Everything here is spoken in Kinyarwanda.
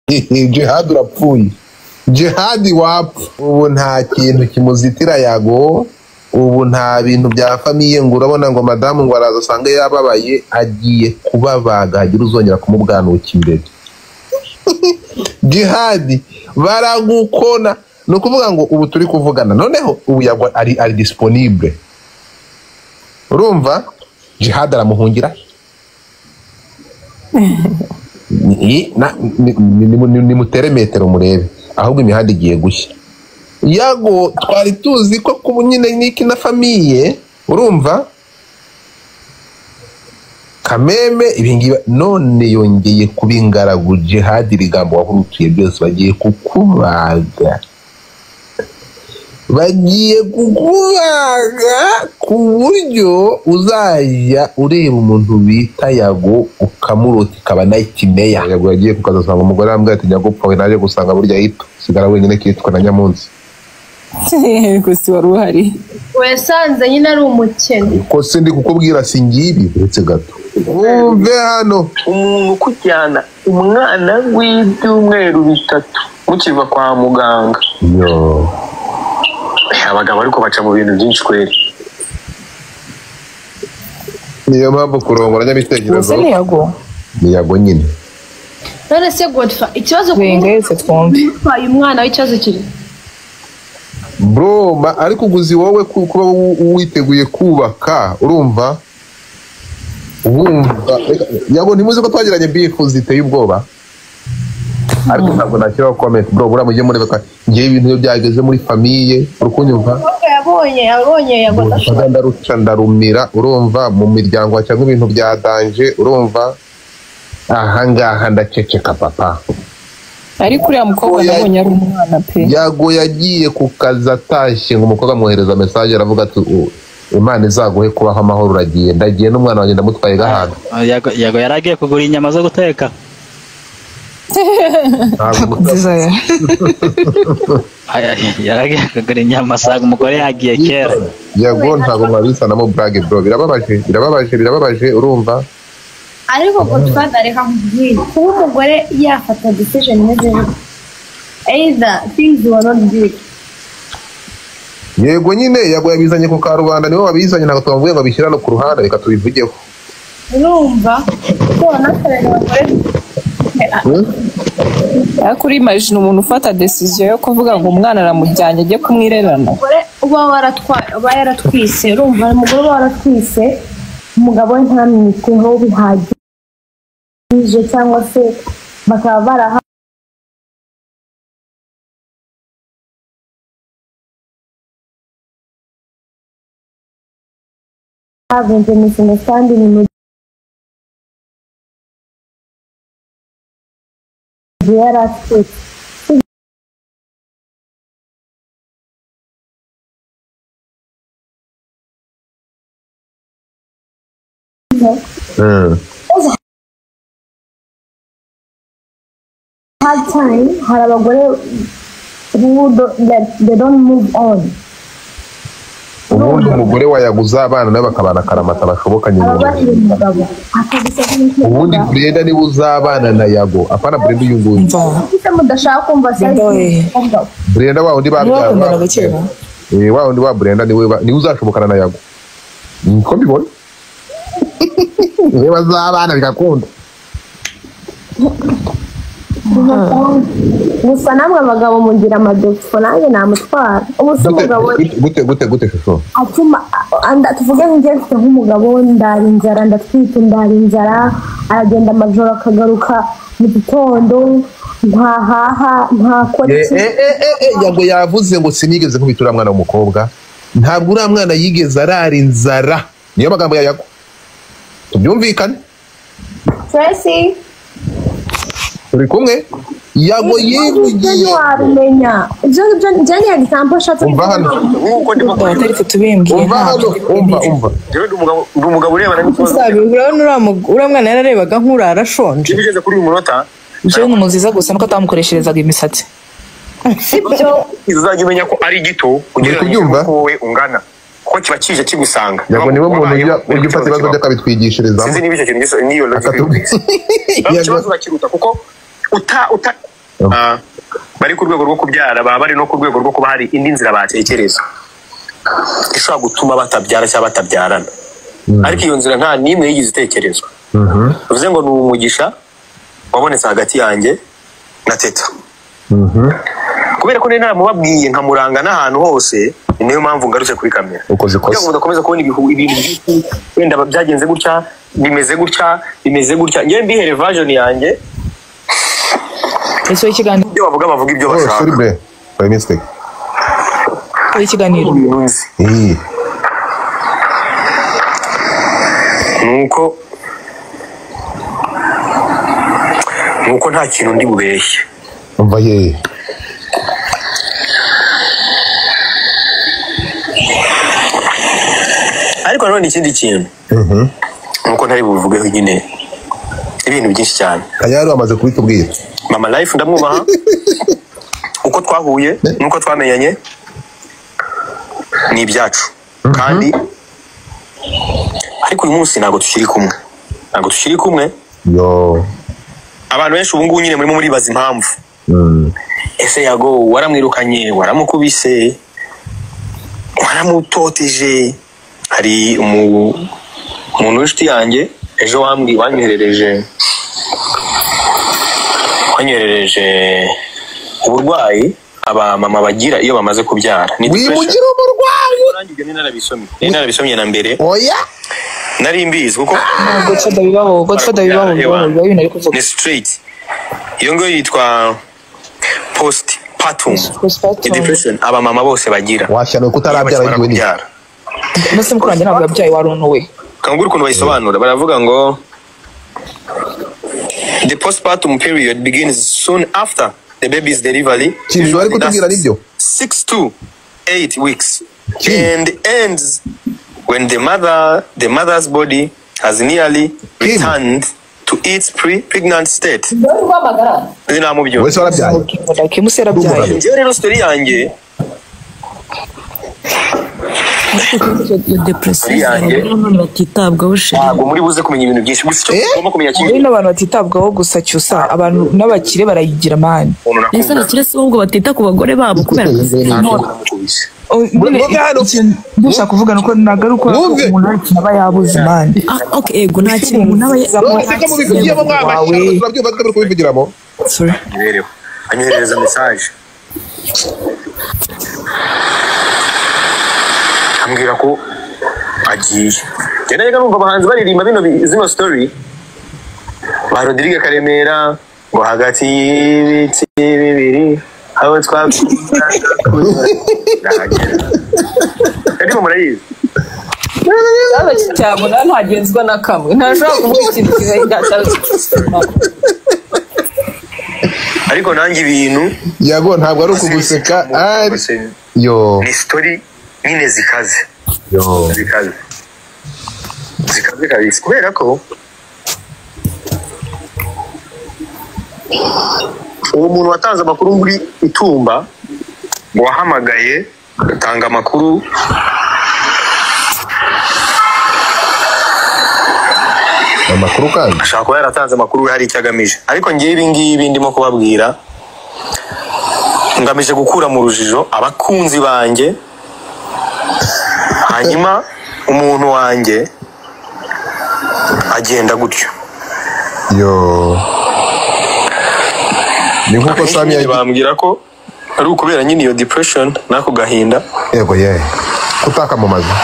Jihad urapfuye, Jihad wapfa. Ubu nta kintu kimuzitira Yago, ubu nta bintu bya famille ngo urabona ngo madamu ngo araza asange yababaye, agiye kubabaga hagira uzongera kumubwanuka imbere. Jihad baragukona, ni ukuvuga ngo ubu turi kuvugana noneho ubu Yago ari disponible, urumva Jihad aramuhungira. Nimutere metero murebe ahubwo imihanda igiye gushya. Yago twari tuzi ko kubu nyine niki na famille, urumva Kameme ibingibi none yongeye kuba ingaragu. Jihad ibigambo wahurukiye byose bagiye kukubaga, bagiye kukubaga ku buryo uzajya ureba umuntu bita Yago ukamurota ikaba nightmare. Yago yagiye kukazasanga umugore arambwira ati nyagupfa we, naje gusanga burya yitwa sigara wenyine kitwa na Nyamunsi. Gusa wari uhari wesanze nyine ari umukene. Ko se ndi kukubwira singibi uretse gato wumve hano umuntu ukujyana umwana w'ibyumweru 3 mukiva kwa muganga. Yo abagabo ariko baca mu bintu byinshi kweri. Niyo mpamvu kurongora nyabitekerezo ni Yago, ni Yago nyine. None se Godfa ikibazo wengetse twumve uyu mwana w'ikibazo kiri bro, ariko uguzi wowe kuba witeguye kubaka, urumva wumva Yago ntimuzi ko twagiranye beef ziteye ubwoba, ariko ntabwo nashyiraho comment bro. Buriya mujye mureba ngewe ibintu iyo byageze muri famille urukunyumva yabonye Yago ndaruca ndarumira, urumva mu miryango cyangwa ibintu bya danger, urumva ahangaha ndaceceka papa. Ariko uriya mukobwa nabonye ari umwana pe. Yago yagiye ku kazi atashye ngo umukobwa amwohereza message aravuga ati Imana izaguhe kubaho amahoro, uragiye ndagiye n'umwana wanjye ndamutwaye gahanga. Yago yaragiye kugura inyama zo guteka. Yaragiye kugura inyama asanga umugore yagiye kera. Yago ntabwo mwabisanamo brag bro, birababaje birababaje birababaje, urumva. Ariko Godfather reka nkubwire, kuba umugore yafata decision imeze either things were not good. Yego nyine Yago yabizanye ku karubanda, niwe wabizanye, ntabwo twavuye ngo abishyira no ku ruhande, reka tubivugeho. Urumva ko nakarere abagore ariko uri imagine umuntu ufata decision yo kuvuga ngo umwana aramujyanye ajye kumwirerana. Umugore uba yaratwise, urumva umugore uba waratwise umugabo we ntamwiteho bihagije cyangwa se bakaba baraha misunderstanding mu gihe yari atwite. Hard time, hari abagore who they don't move on. Ubundi umugore wayaguza abana nawe bakabana karamata bashoboka nyine. Ubundi Brenda niba uzabana na Yago, apana Brenda uyu nguyu. Brenda wa undi babyara. Wa undi wa Brenda niwe uzashobokana na Yago. Niko mbibona. Niwe bazabana bigakunda. Gusa namwe abagabo mugira amadefo, nanjye namutwara. Ubu se umugabo gute gute gute shusho atuma tuvuge ngiye mfite nk'umugabo ndara inzara, ndatwite ndara inzara, aragenda amajoro akagaruka mu gitondo ntahaha ntakora iki. Yago yavuze ngo sinigeze nkubita uriya mwana w'umukobwa, ntabwo uriya mwana yigeze arara inzara, niyo magambo ya Yago, tubyumvikane. Tracy turi kumwe. Yago yivugiye wabimenya ibyo ni example ushatse umva hano umva hano umva ndi umugabo urebana n'ikibazo. Urabona uriya mwana yararebaga nk'urara ashonje bigeze kuri uyu munota. Jewe ni muziza gusa nuko atamukoresherezaga imisatsi. Sibyo uzajya umenya ko ari gito ugereranyije n'uko wowe ungana, kuko kiba kije kigusanga. Yago niwe muntu ujya ufata ibibazo bye akabitwigishirizamo. Sinzi niba icyo kintu niyo logic. Ikibazo urakiruta kuko uta Bari ku rwego rwo kubyara, baba bari no ku rwego rwo kuba hari indi nzira batekereza ishobora gutuma batabyara cyangwa batabyarana, ariko iyo nzira nta n'imwe yigeze itekerezwa. Bivuze ngo ni umugisha wabonetse hagati yanjye na Teta, kubera ko nari naramubabwiye nkamuranga n'ahantu hose. Niyo mpamvu ngarutse kuri kamera Ukoze kugira ngo ikosa. mudakomeza kubona ibintu byinshi wenda byagenze gutya, bimeze gutya, bimeze gutya. Njyewe mbihere version yanjye. Ese ikiganiro Ibyo bavuga, bavuga ibyo Oh, sorry bashaka. bre, by mistake. Ikiganiro. Ibintu nzi Eh. Nuko nta kintu ndi bubeshye. Umva ye. Ariko nanone ikindi kintu nuko ntari bubivugeho nyine ibintu byinshi cyane. Kanyari wamaze kubitubwira. Mama Life ndamwubaha, uko twahuye nuko twamenyanye ni ibyacu, kandi ariko uyu munsi ntabwo tukiri kumwe, ntabwo tukiri kumwe. Yo. Abantu benshi ubu ngubu nyine murimo muribaza impamvu. Ese Yago waramwirukanye, waramukubise, waramutoteje? Hari umuntu w'inshuti yanjye ejo wambwiye, wanyoherereje uburwayi abamama bagira iyo bamaze kubyara. Ni depression. Wimugira umurwayi. Nanjye ibyo nari narabisomye na mbere. Oya. Nari mbizi kuko Godfather bibaho, Godfather bibaho, bibaho, bibaho ibintu ari kuvuga. Ni straight iyo ngiyo yitwa postpartum. Postpartum. Ni depression abamama bose bagira Washyano kutarabyara bakimara yiwe ni. kubyara. Mbese mukuru wanjye ntabwo yabyaye, waruntu we. Kangura ukuntu bayisobanura, baravuga ngo the postpartum period begins soon after the baby's delivery, Kintu bari kutubwira nibyo. 6 to 8 weeks, Ki. and ends when the mother's body has nearly Kim. returned to its pre-pregnant state. Rwamagara. Nta Wese warabyaye. Kimuse yarabyaye. Njyewe rero story yanjye Iyo depression Yanjye. abagore none batitabwaho sheri. Ntabwo muri buze kumenya ibintu byinshi, gusa icyo Eh? ugomba kumenya Hari kimwe. n'abantu batitabwaho gusa, cyusa abantu n'abakire barayigira mani. Umuntu Ese nakunda abakire si bo ahubwo batita ku bagore babo kubera akazi kenshi? namukubise. Oh, nyine Mwumve hano. ikintu ndashaka kuvuga ni uko ntabwo ari uko Mwumve. umuntu hari ikintu aba yabuze mani. Ah, okay, ego nta kintu umuntu aba None se ko mubivugiyemo mwamashyano, turabyumva turi kubivugiramo. Sorry. Imibereho anyoherereza message ambwira ko agiye. Njye najyaga numva abahanzi baririmba bino zino story ba Rodrigue Karemera ngo hagati y'ibiti bibiri aho twakundanaga ndahagera. Ariko murayizi. Ikibazo cyawe nawe ntagenzwa na kamwe, ntashobora kuvuga ikintu kigahita. Ariko nanjye ibintu Yago, ntabwo ari ukuguseka ari yo. Ni story nyine zikaze. Yo. Zikaze, zikaze kabisa, kubera ko uwo muntu watanze amakuru muri Itumba, wahamagaye atanga amakuru. Amakuru kandi. Ashobora kuba yaratanze amakuru hari icyo agamije, ariko ngewe ibi ngibi ndimo kubabwira ngamije gukura mu rujijo abakunzi banjye, hanyuma umuntu wanjye agenda gutyo. Yo, ni nkuko Sami Nyine yagiye. bambwira ko ari ukubera nyine iyo depression n'ako gahinda. Yego ye, kutakamamaza.